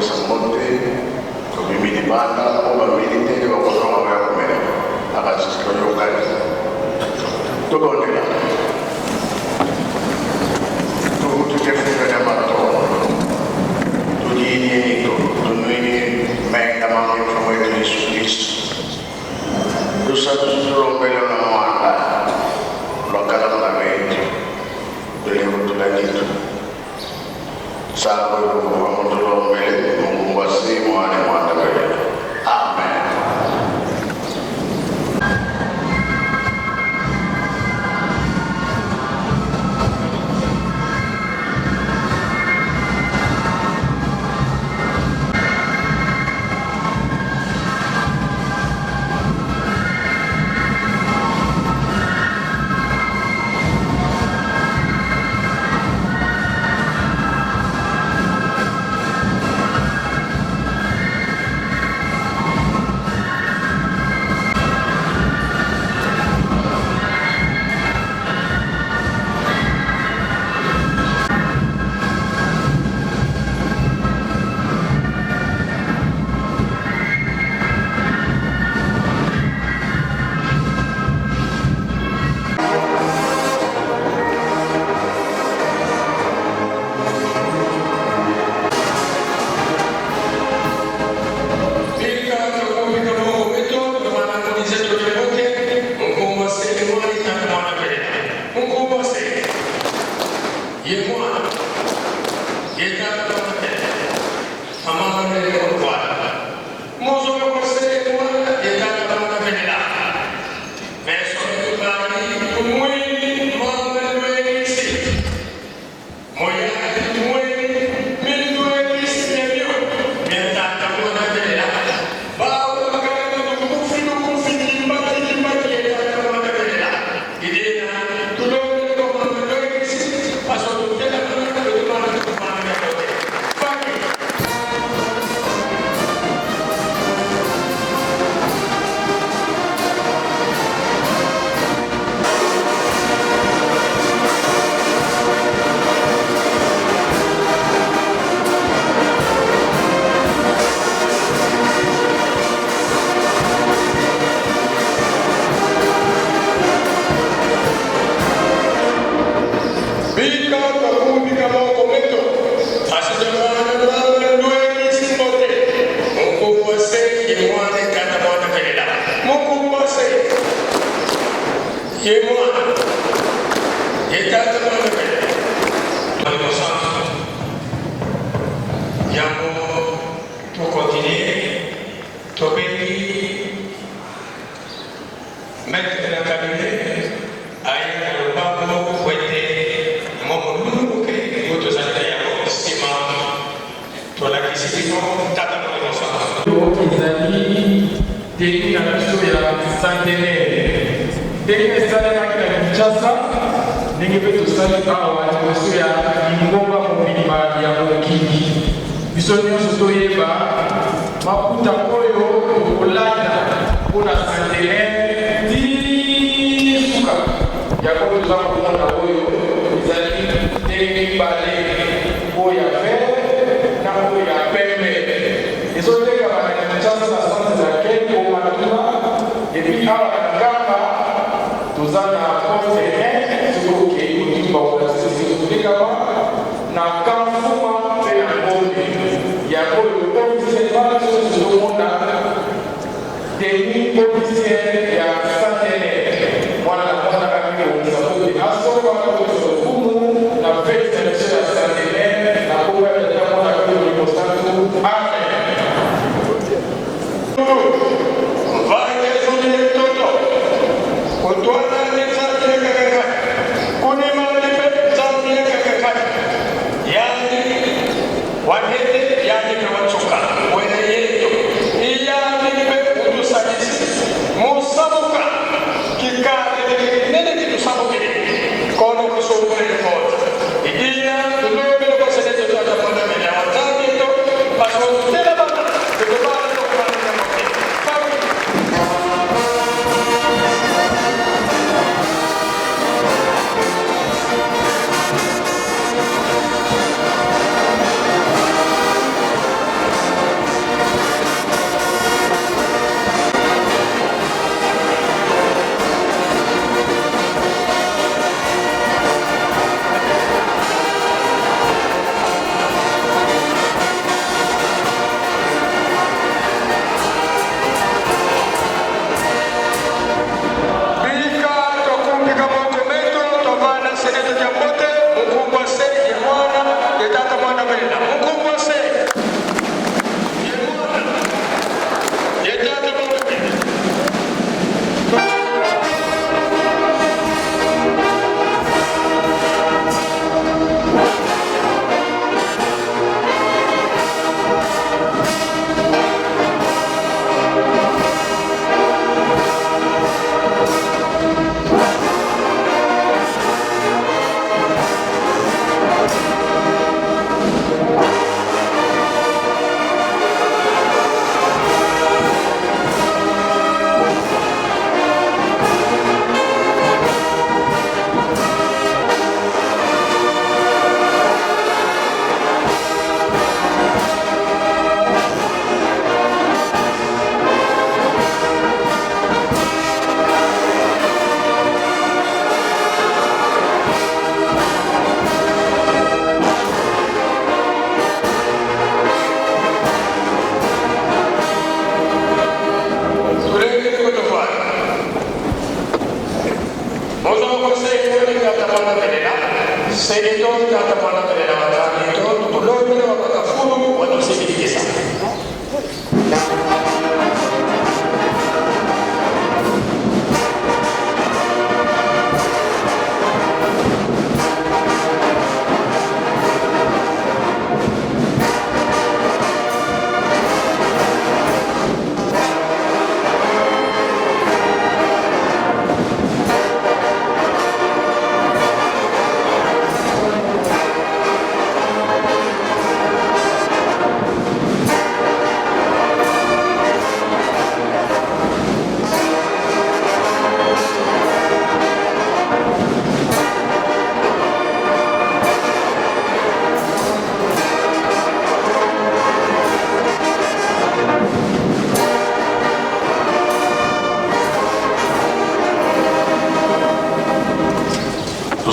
Kopesa mbote, tobimi libanda po ba militaires bakozonga baya komela akasi toyokani. Tobondela. Tukutukefunga matondo tuliinienito tunuini menga mangi mfumu wetu Yesu Kristo lusatu tulombele na mwanda lwakalanga betu tulekutulanitu sango lukuva mutulombele Mungu wasi mwane mwanda wetu. Amen. Ezali tenue na biso ya centenaire ndenge esalemaki na Kinshasa, ndenge mpe tosali awa liboso ya lingomba mobimba ya mokili. Biso nyonso toyeba maputa oyo tokolata mpona centenaire ti suka yango. Toza komona oyo ezali ndenge mibale, oyo ya vert na oyo ya pembe. Ezotekama na Kinshasa na centre d'accueil Komatuna, et puis awa na Nkamba toza na poste 1. Soki okei kotumba kolakisa, ezotekama na Kamfuma mpe na Ngombe. Yango oyo officiellement biso tozomona tenue officielle ya centenaire. Mwana na mwana amikongisa po te asomba kopesa lokumu na fête na biso ya centenaire. Na kombo ya Tata, Mwana mpe Molimo Santu, amen.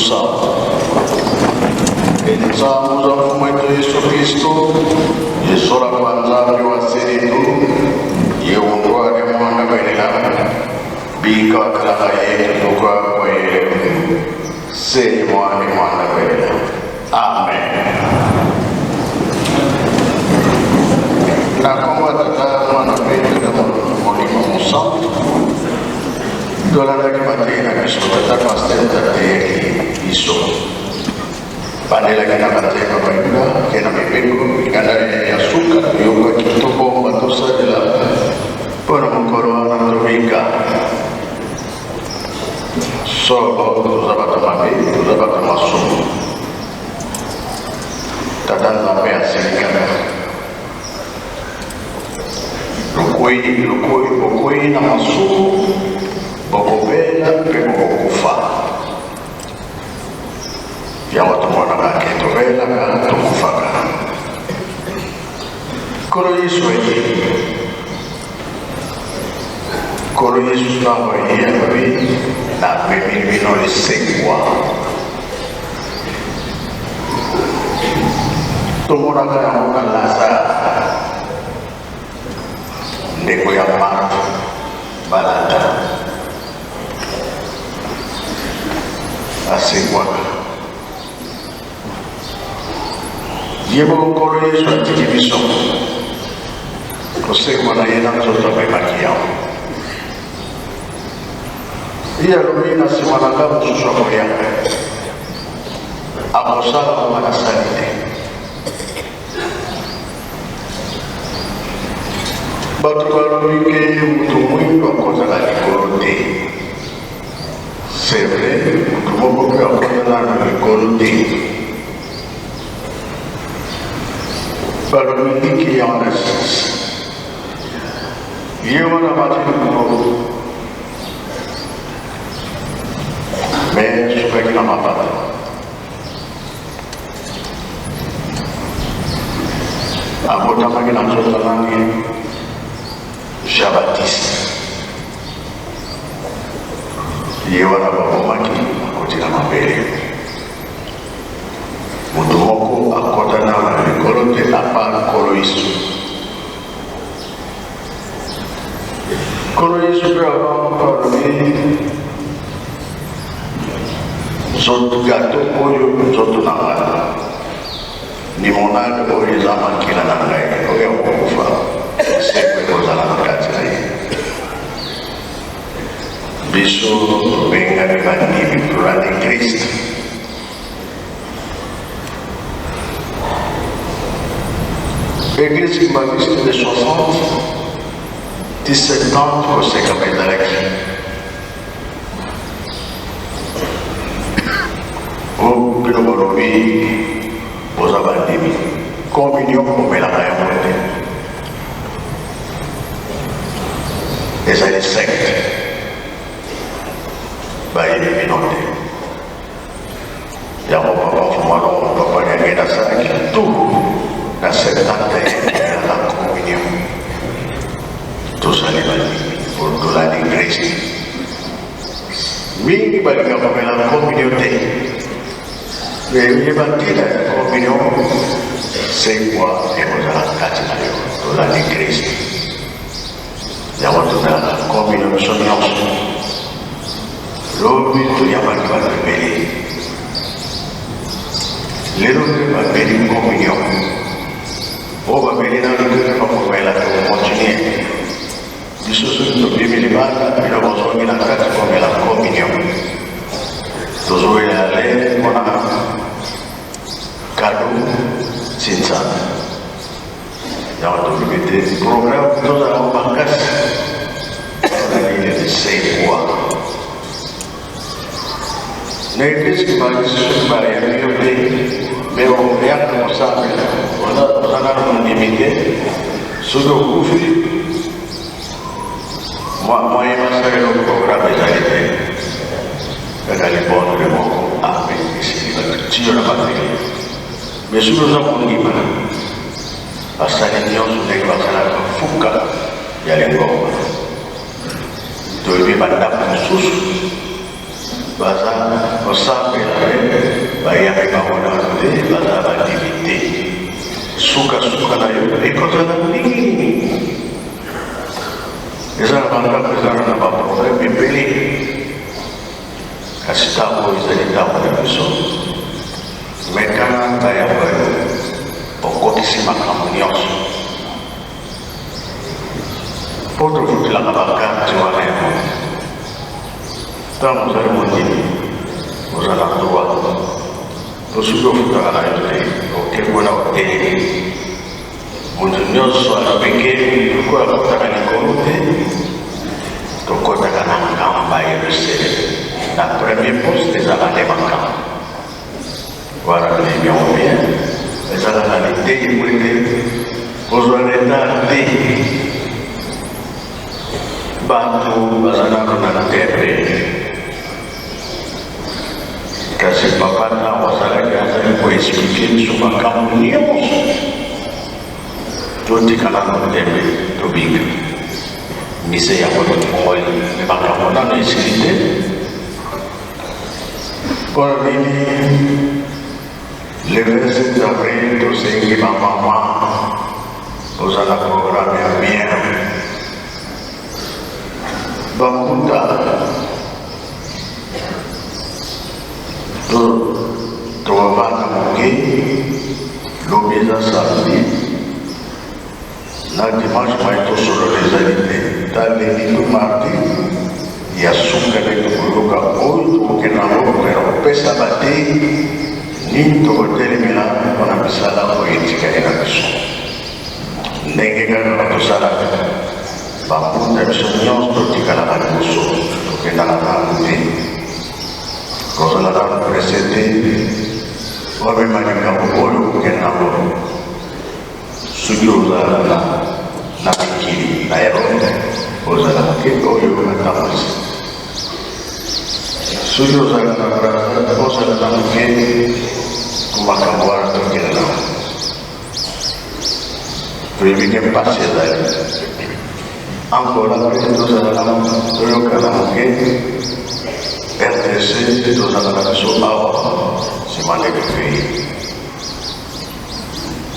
Tusamba. Nzambe za Mfumu wetu Yesu Kristo, yesola kwa Nzambi wa selitu, ye undwale mwana belela, bika wakalaka yetu tuka kwa ye, seli mwana mwana belela. Amen. Na kombo ya Tata, Mwana mpe Tata Molimo Mosantu, tolandaki mateyi na biso. Tata pasteur ateyaki biso, bandelaki na mateyi ya Bayuda ke na mibeko mikanda ya suka. Toyokaki tobomba, tosalela mpo na mokolo wana tobika. Solo toza bato mabe, toza bato masumu. Tata Nzambe asilikaka. Lokwei, lokwei, bokwei na masumu, bokobela mpe bokokufa. Yango tomonaka ke tobelaka, tokufaka. Nkolo Yesu aye. Nkolo Yesu ntango aye alobi, namemeli bino lisekwa. Tomonaka yango na Lazare, ndeko ya Marthe Balata, asekwaka. Ye moko Nkolo Yesu atiki biso kosekwa na ye na nzoto amemaki yango. Ye alobi na nsima na nga mosusu akoya, akosala oyo nasali te. Bato balobi ke moto mwindo akozala likolo te. C'est vrai, moto moko mpe akota nano likolo te. Balobi ndiki yango na sisi ye wana bati likolo, me sukaki na mapata. Abotamaki na nzoto nani? Jean Baptiste. Ye wana babomaki, akoti na mabele. Moto moko akota nano na likolo te apa Nkolo Yesu. Nkolo Yesu mpe avant alobi nzoto gato oyo nzoto na ngai, limonade oyo eza makila na ngai, oyo akokufa seko ekozala na kati na ye. Biso tobengami bandimi, tolandi Christ. Église kimbanguiste de 60 ti 70 kosekama ezalaki. O bino bolobi boza bandimi, communion bomelaka yango te, ezali secte, bayebi bino te. Yango papa Mfumalongo, papa Nyangenda asalaki tout na 71 na communion. Tozali bandimi, tolandi Christ. Mingi balinga komela communion te, mais yeba ntina ya communion, sekwa ekozala kati na yo. Tolandi Christ, yango tomelaka communion biso nyonso. Lobi toyambaki bato ebele, lelo mpe bameli communion. Oyo bameli nano te bakomela, tokokontinue. Biso soki tobimi libanda, bino bozongi na kati komela communion. Tozowela le mpona kado tsintsana. Yango tolobi te programme tozala makasi mpona lisekwa. Na eglise kimbanguiste soki bayambi yo te, me oyaka kosambela, oza nano mondimi te, soki okufi moyen basalela programme ezali te, kaka libondle moko amen esili, bato tiyo na mabele. Me soki oza kondima, basali nyonso ndenge basalaka fuka ya lingomba. Toyebi bandako mosusu. Baza kosambela me bayambi bango nano te, baza bandimi te. Sukasuka na yo ekozala ndenge nini? Eza na bandako ezala na baproblème ebele, kasi ntango oyo ezali ntango na biso. Mekana bayamba yo, okokisi makambo nyonso. Mpo tofutelaka bakarte wana yango. Ntango ozali mondimi, oza na droit. Po soki ofutaka na yo te, oke kuna otelemi. Moto nyonso alobeke lokola akotaka likolo te, tokotaka na nkamba Yerusalem. Na premier poste ezalaka nde makambo. Wana toyebi yango bien, ezalaka na liteyi po ete kozwa retard te. Bato baza nano na ntembe, kasi papa ntango azalaki azali koexplike biso makambo nyonso, totika nano ntembe, tobika mise yango tofongoli me makambo nano esili te. Mpo na nini le 27 avril tosengi bamama kozala programme ya bien bakuta to tobavanda moke lobi eza samedi Na dimanche mai tosolola ezali te ta lundi to mardi ya suka nde tokoyoka oyo tokokende yango kokenda kopesa bateyi nini tokotelemela mpona misala oyo etikali na biso ndenge kaka tosalaka bambunda biso nyonso totikalaka liboso tokendaka nanu te kozala nanu prese te wamema likambo oyo okokenda yango. Soki ozalaka na na mikili na Europe, ozala moke oyo atambwisi. Soki ozalaka na Brazza, ozala na moke po makambo wana tokende na toyebi ke mpasi ezali. Angola mpe tozala na toyokana moke RDC tozala na biso awa nsima nde tokei.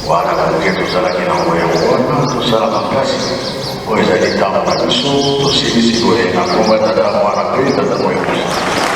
Wana na moke tozalaki na yango, yango wana tosala makasi oyo ezali ntango na biso. Tosilisi boye na nkombo ya Tata, Mwana mpe Tata Molimo Mosantu.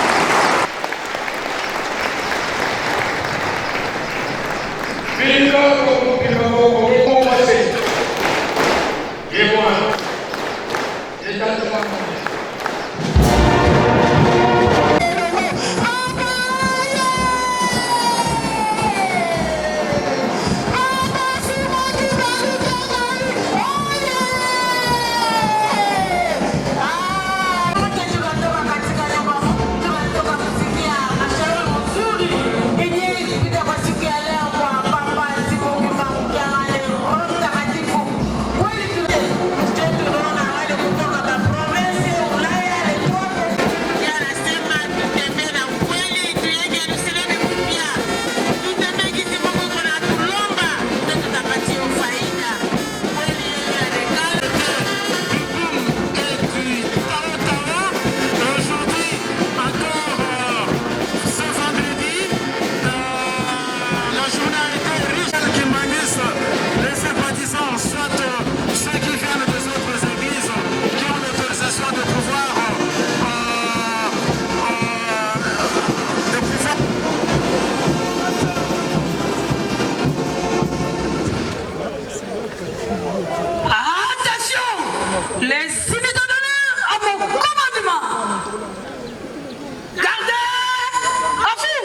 Les unités d'honneur à mon commandement. Gardez à vous.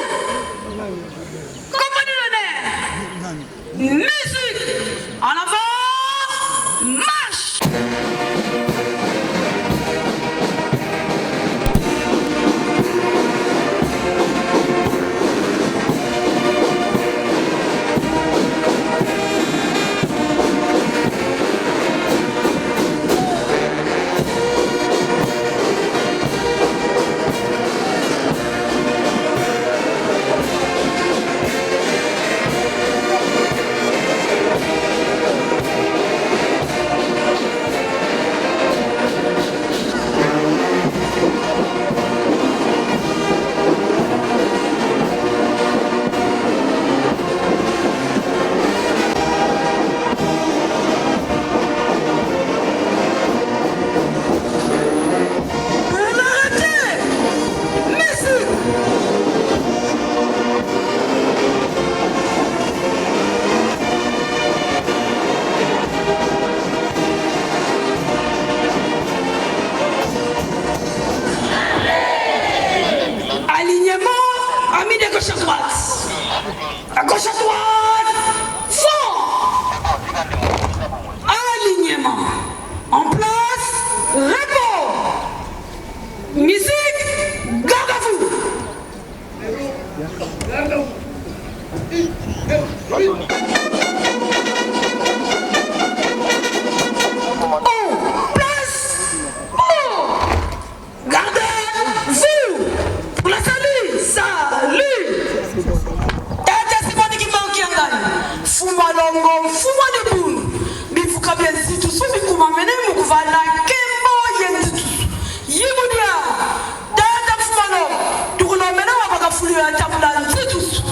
Compagnie d'honneur. Musique en avant. Marche. Alignement. En place, repos. Musique, garde à vous. En place, oh. Gardez-vous pour la salut, salut. Tata Simoni Kimbangu Kiangani, Fuma Longo, Fuma Libulu, bifuka bia nzitusu bikuma mene mukuvala kembo ye nzitusu yibudia tata Fuma Longo tukulomena wabakafulu ya tabula nzitusu.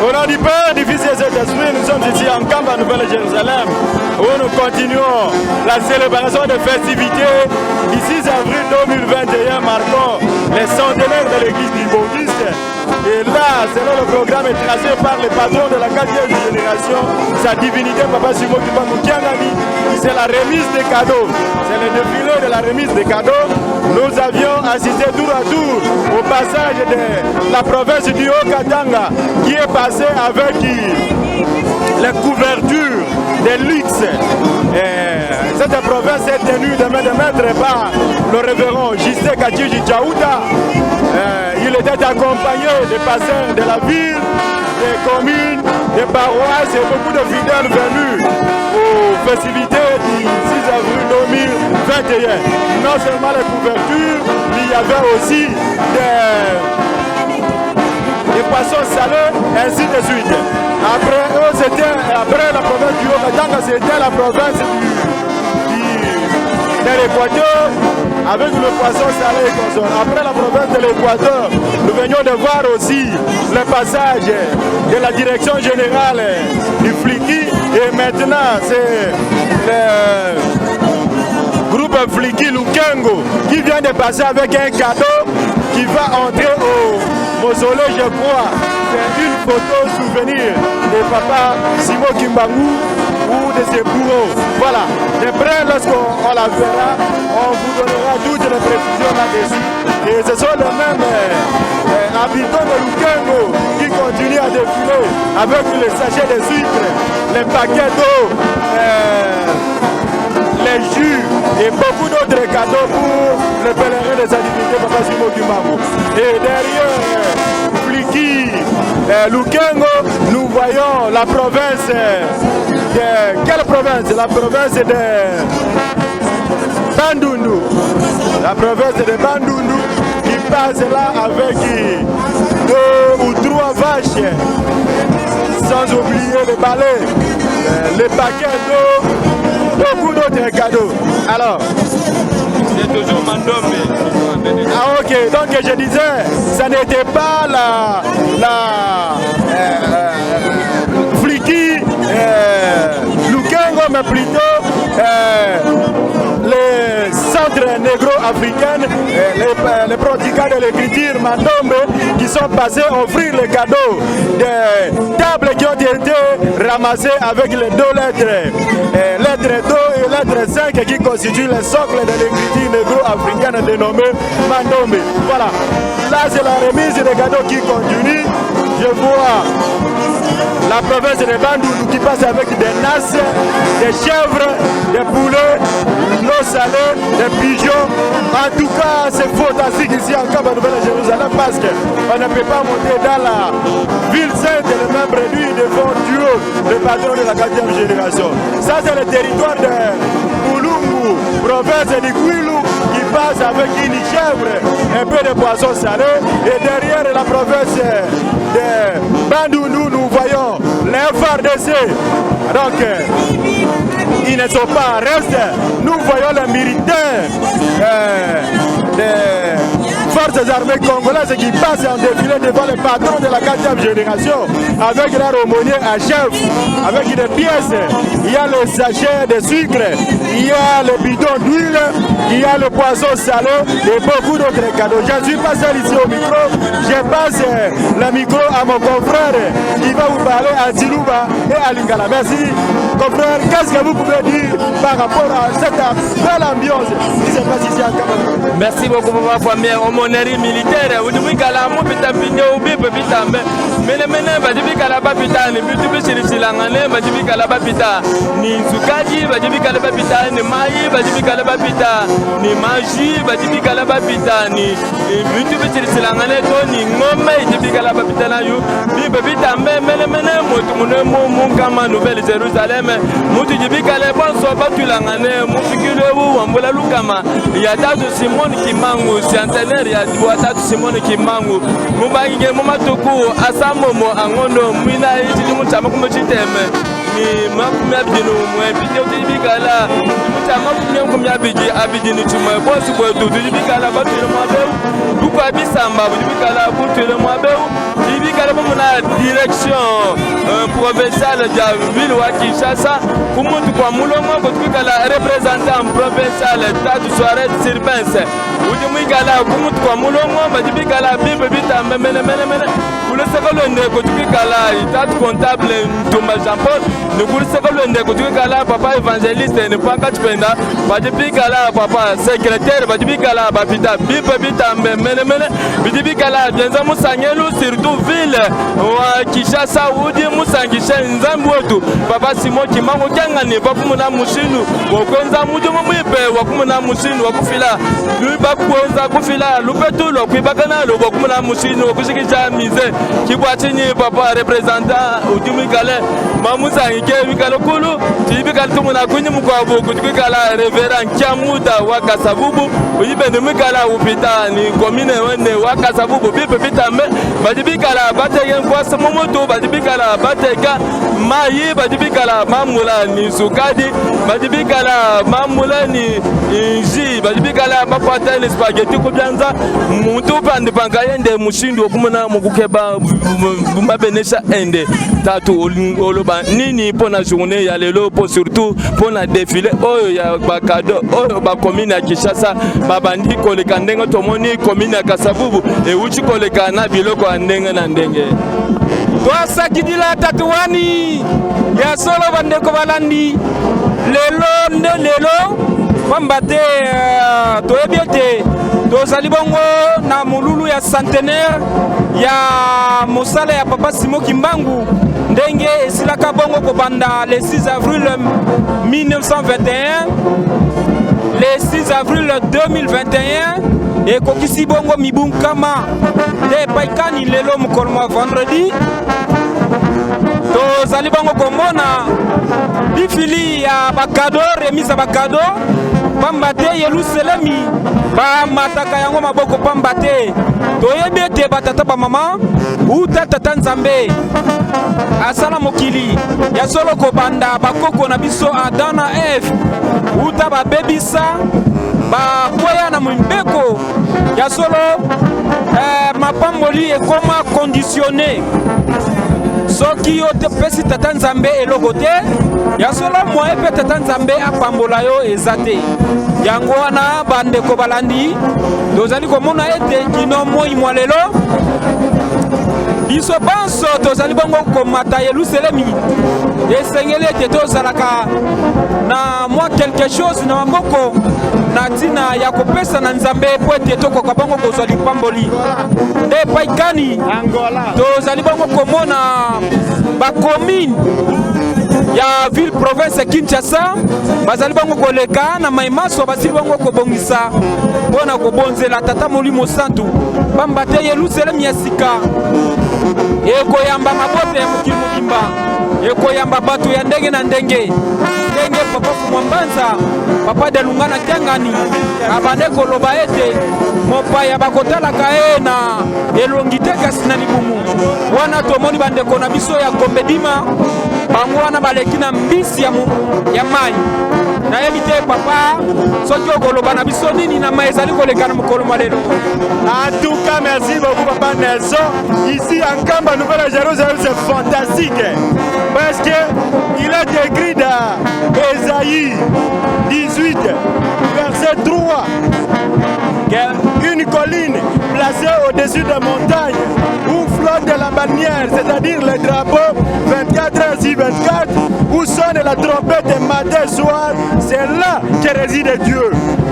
Au nom du Père, du Fils et du Saint-Esprit, nous sommes ici en Kamba, Nouvelle-Jérusalem, où nous continuons la célébration des festivités du 6 avril 2021, marquant les centenaires de l'église du Bongiste. Et là, selon le programme tracé par le patron de la quatrième génération, sa divinité, Papa Simon Kimbangu Kiangani, c'est la remise des cadeaux. C'est le défilé de la remise des cadeaux. Nous avions assisté tour à tour au passage de la province du Haut-Katanga qui est passé avec les couvertures de luxe. Et cette province est tenue de main de maître par le révérend Justin Katiji Djaouda. Il était accompagné des passants de la ville, des communes, des paroisses et beaucoup de fidèles venus aux festivités du 6 avril 2021. Non seulement les couvertures, mais il y avait aussi des poissons salés, ainsi de suite. Après eux, c'était, après la province du Haut-Katanga, c'était la province de l'Équateur, avec le poisson salé et consort. Après la province de l'Équateur, nous venions de voir aussi le passage de la direction générale du Fliqui. Et maintenant, c'est le groupe Fliqui Lukengo qui vient de passer avec un cadeau qui va entrer au mausolée, je crois. C'est une photo souvenir de papa Simon Kimbangu ou de ses bourreaux. Voilà. De près, lorsqu'on la verra, on vous donnera toutes les précisions là-dessus. Et ce sont les mêmes habitants de Lukengo qui continuent à défiler avec les sachets de sucre, les paquets d'eau, les jus et beaucoup d'autres cadeaux pour les pèlerins de sa divinité Papa Simon Kimbangu. Et derrière Fliqui, Lukengo, nous voyons la province de... Quelle province? La province de Bandundu. La province de Bandundu qui passe là avec 2 ou 3 vaches, sans oublier les balais, les paquets d'eau, beaucoup d'autres cadeaux. Alors, c'est toujours Mandombe. Ah ok, donc je disais, ça n'était pas la Fliqui Lukengo, mais plutôt les centres négro-africains, les pratiquants de l'écriture Mandombe qui sont passés offrir les cadeaux des tables qui ont été ramassées avec les 2 lettres, lettre 2 et lettre 5 qui constituent le socle de l'écriture négro-africaine dénommée Mandombe. Voilà, là c'est la remise des cadeaux qui continue. Je vois la province de Bandundu qui passe avec des nasses, des chèvres, des poulets, l'eau salée, des pigeons. En tout cas, c'est fantastique ici en Kamba Nouvelle-Jérusalem parce qu'on ne peut pas monter dans la ville sainte le même réduit devant Dieu, le patron de la 4e génération. Ça, c'est le territoire de Bulungu, province de Kwilu, qui passe avec une chèvre, un peu de poisson salé. Et derrière la province de Bandundu, nous voyons les FARDC. Donc, ils ne sont pas en reste. Nous voyons les militaires des forces armées congolaises qui passent en défilé devant le patron de la 4e génération avec leur aumônier à chef, avec des pièces. Il y a le sachet de sucre, il y a le bidon d'huile, il y a le poisson salé et beaucoup d'autres cadeaux. Je ne suis pas seul ici au micro, je passe le micro à mon confrère qui va vous parler à Tshiluba et à Lingala. Merci confrère, qu'est-ce que vous pouvez dire par rapport à cette belle ambiance qui se passe ici à Cameroun? Merci beaucoup papa Famien, aumônerie militaire, udibikala mupita mpinyo ubipe bitambe mene mene badibikala bapita ni bitu bishilishilangane badibikala bapita ni nzukaji badibikala bapita ni mayi badibikala bapita ni maji badibikala bapita ni bitu bishilishilangane to ni ngombe idibikala bapita na yu bipe bitambe mene mene mutu mune mu munkama Nouvelle Jérusalem mutu dibikala bonso batulangane mufikile wu wambula lukama ya tatu Simon Kimbangu centenaire ya tatu Simon Kimbangu mubange mumatuku asamomo angondo mwina ichili muchama kumuchiteme ni makumi abidi numwe pite utibikala muchama kumi abidi abidi ni chimwe bosi bwetu tutibikala batwile mwabeu bukwa bisamba butibikala butwile mwabeu. bikala bamona direction euh, provinciale ya ville wa Kinshasa kumutu kwa mulongo kutukwikala représentant provincial tatu Suarez Sylvains udi muikala kumutu kwa mulongo badi bikala bipe bitambe menemenemene kuluseke luende kutukwikala tatu comptable Ntumba Jean Paul ni kuluseke luende kutukwikala papa évangéliste ni pankatshi penda badi bikala papa secrétaire badi bikala bapita bipe bitambe menemene bidi bikala bienza musangelu surtout ville wa Kinshasa udi musangishe nzambi wetu papa Simon Kimbangu Kiangani pakumuna mushindu wa kuenza mudimu muimpe wa kumuna mushindu wa kufila kuenza kufila lupetu lua kuibaka nalu bua kumuna mushindu wa kushikisha mize kibua tshinyi papa representant udi muikale mamusangike bikale kulu tibikale tumuna kunyi mukuabu kudi kuikala reverend Kiamuda wa Kasavubu udi bende muikala upita ni commune wende wa Kasavubu bipe bitambe badi bikala bateke nkuasa mu mutu badi bikala bateka mayi badi bikala mamula ni sukadi badi bikala mamula ni nji badi bikala bakwata ni spaghetti ku bianza muntu pandi pankayende mushindu okumona mukukeba mabenesha ende tatu oloba nini mpo na journée ya lelo mpo surtout mpo na défilé oyo ya bakado oyo bakomine ya kinshasa babandi koleka ndenge tomoni komine ya kasavubu ewuti koleka na biloko ya ndenge na ndenge twasakidila tatu wani ya solo bandeko balandi lelo nde lelo pamba te uh, toyebi ete tozali bongo na molulu ya centenaire ya mosala ya papa Simon Kimbangu ndenge esilaka bongo kobanda le 6 avril 1921 le 6 avril 2021 ekokisi bongo mibu nkama nde epai kani lelo mokolo mwa vendredi tozali bongo komona bifili ya bakado remise ya bakado pamba te yelusalemi bamataka yango maboko pamba te toyebi ete batata bamama uta tata nzambe asala mokili ya solo kobanda bakoko na biso adam na eve uta babebisa bakweya na mibeko ya solo eh, mapamboli ekoma conditione soki yo topesi tata nzambe eloko te ya solo mwaye mpe tata nzambe apambola yo eza te yango wana bandeko balandi tozali komona ete kino moi mwa lelo biso banso tozali bongo komata yelusalemi esengeli ete tozalaka na mwa quelque chose na maboko na ntina ya kopesa na nzambe mpo ete tokoka bongo kozwa lipamboli nde epai kani tozali bongo komona bacommune ya ville province ya kinshasa bazali bongo koleka na mai maso basili bongo kobongisa mpo na kobonzela tata molimo santu pamba te yelusalemi ya sika ekoyamba mabota ya mokili mobimba ekoyamba bato ya ndenge na ndenge ndenge papa fumwa mbanza papa delunga na kiangani abande koloba ete mopaya bakotalaka ye na elongi te kasi na libumu wana tomoni bandeko na biso ya gombe dima bango wana baleki na mbisi ya, ya mai nayebi te papa soki okoloba na biso nini na mai ezali koleka na mokolo mwa lelo En tout cas, merci beaucoup, Papa Nelson. Ici, en Nkamba, Nouvelle-Jérusalem, c'est fantastique. Parce que il est écrit dans Ésaïe 18, verset 3, qu'une colline placée au-dessus des montagnes où flotte la bannière, c'est-à-dire le drapeau 24 heures sur 24, où sonne la trompette matin soir, c'est là que réside Dieu.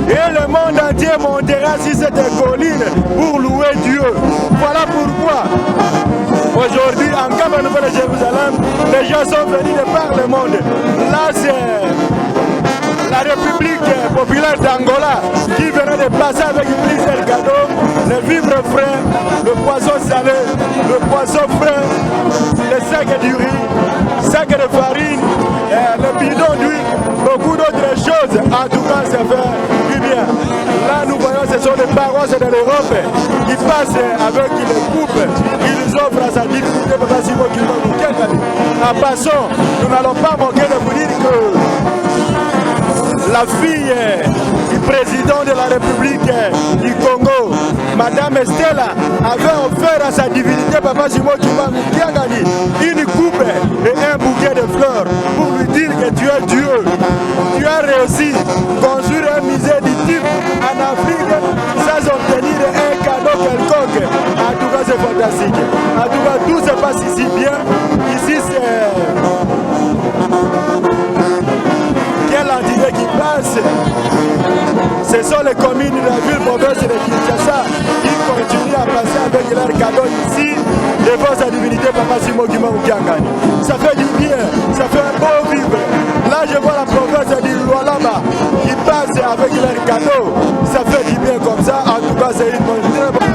Et le monde entier montera sur cette colline pour louer Dieu. Voilà pourquoi aujourd'hui, en Nkamba Nouvelle-Jérusalem, les gens sont venus de par le monde. Là, c'est la République populaire d'Angola qui venait de passer avec plusieurs cadeaux, les vivres frais, le poisson salé, le poisson frais, les sacs de riz, sacs de farine, le bidon d'huile, beaucoup d'autres choses. En tout cas, ça fait du bien. Là, nous voyons, ce sont des paroisses de l'Europe qui passent avec les coupes qu'ils offrent à sa divinité, Papa Simon Kimbangu Kiangani. En passant, nous n'allons pas manquer de vous dire que la fille du président de la République du Congo, Madame Stella avait offert à sa divinité Papa Simon Kimbangu Kiangani une coupe et un bouquet de fleurs pour lui dire que tu es Dieu. Tu as réussi à construire un musée du type en Afrique sans obtenir un cadeau quelconque. En tout cas, c'est fantastique. En tout cas, tout se passe ici bien. Ici, c'est... Quelle entité qui passe? Ce sont les communes de la ville-province de Kinshasa qui continuent à passer avec leurs cadeaux ici devant sa divinité Papa Simon Kimbangu Kiangani. Ça fait du bien, ça fait un beau vivre. Là, je vois la province du Lualaba qui passe avec leurs cadeaux. Ça fait du bien comme ça. En tout cas, c'est une bonne, très bonne.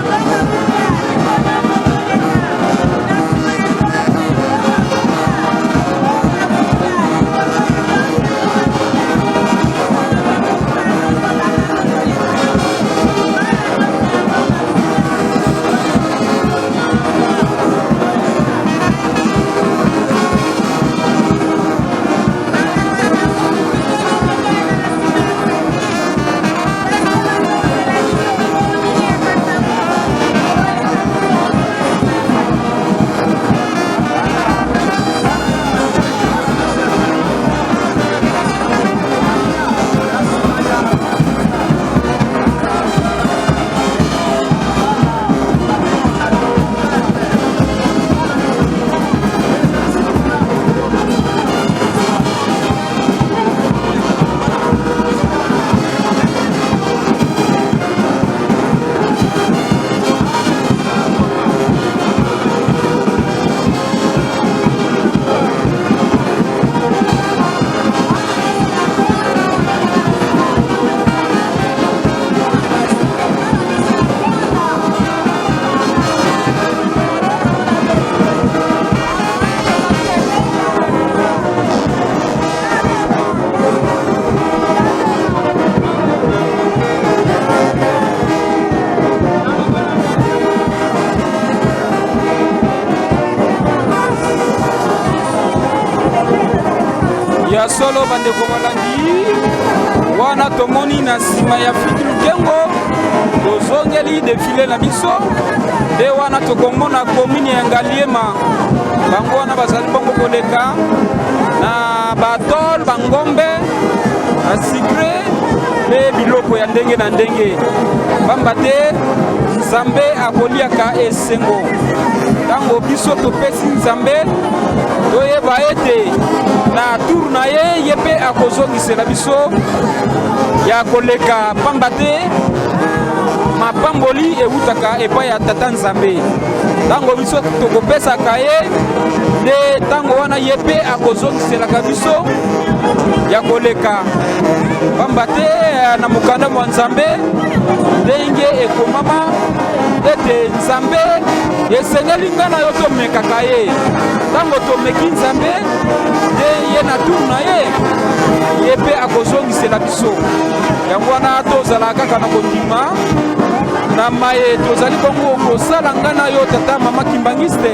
Ya solo bandeko balandi, wana tomoni na nsima ya Fiki Lukengo tozongeli defile na biso nde wana tokomona komini ya Ngaliema, bango wana bazali bongo koleka na batol bangombe basikre mpe biloko ya ndenge na ndenge, pamba te Nzambe akoliaka esengo ntango biso topesi Nzambe, toyeba ete na tour na ye, ye mpe akozongisela biso ya koleka, pamba te mapamboli ewutaka epai ya Tata Nzambe. Ntango biso tokopesaka ye, nde ntango wana ye mpe akozongiselaka biso ya koleka, pamba te na mokanda mwa Nzambe ndenge ekomama ete Nzambe esengeli nga na yo tomekaka ye. Ntango tomeki Nzambe, nde ye na tour na ye, ye mpe akozongisela biso. Yango wana tozala kaka na kondima na maye tozali bongo kosala, nga na yo, tata mama kimbangiste,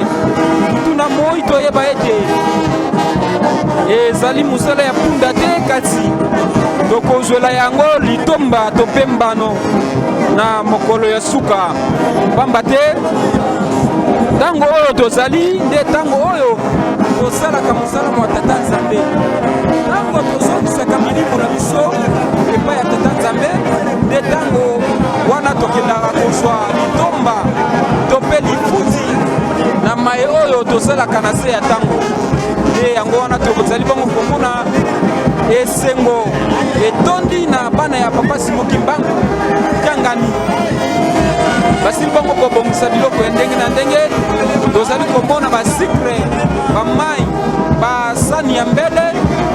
butu na moi, toyeba ete ezali mosala ya punda te, kasi tokozwela yango litomba to mpe mbano na mokolo ya suka, pamba te ntango oyo tozali nde ntango oyo tosalaka mosala mwa Tata Nzambe, ntango tozongisaka milimo na biso epai ya Tata Nzambe, nde ntango wana tokendaka kozwa litomba to mpe lifuti na maye oyo tosalaka na se ya ntango. Nde yango wana tozali bongo komona esengo etondi na bana ya Papa Simo Kimbangu Kiangani, basili bongo kobongisa biloko ya ndenge na ndenge. Tozali komona basikre, bamai, basani ya mbele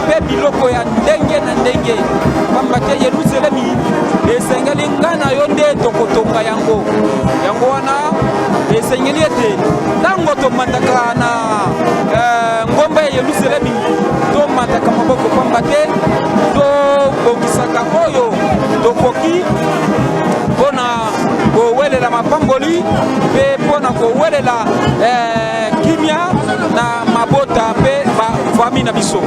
mpe biloko ya ndenge na ndenge, pamba te Yelusalemi esengeli ngai na yo nde tokotonga yango. Yango wana esengeli ete ntango tomataka na ngomba ya Yelusalemi, tomataka maboko pamba te, tobongisaka oyo tokoki mpo na kowelela mapamboli mpe mpo na kowelela kimia na mabota mpe bafami na biso.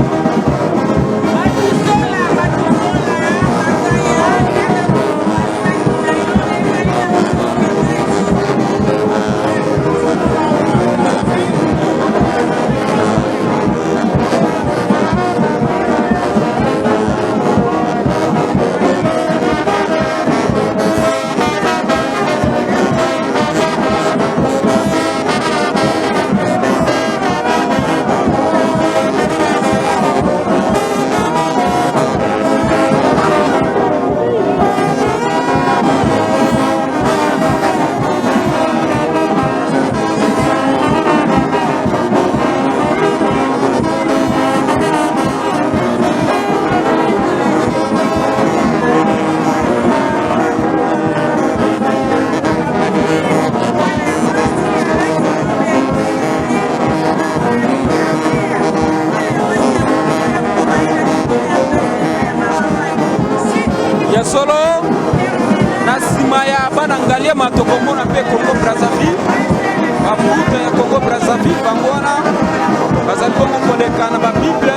koleka na babible,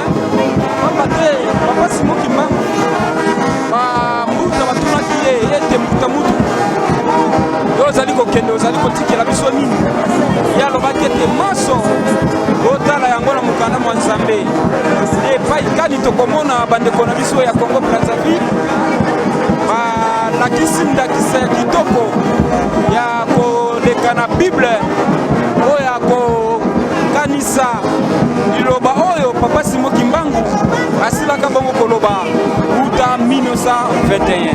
pamba te Papa Simo Kimbangu, bambuta batunaki ye ete: "Mbuta mutu, yo ozali kokende, ozali kotikela biso nini?" Ye alobaki ete maso otala yango na mokanda mwa Nzambe. Epai kani tokomona bandeko na biso ya Congo Brazzaville balakisi ndakisa ya kitoko ya koleka na Bible, oyo ya kokanisa liloba oyo Papa Simo Kimbangu asilaka bongo koloba uta 1921.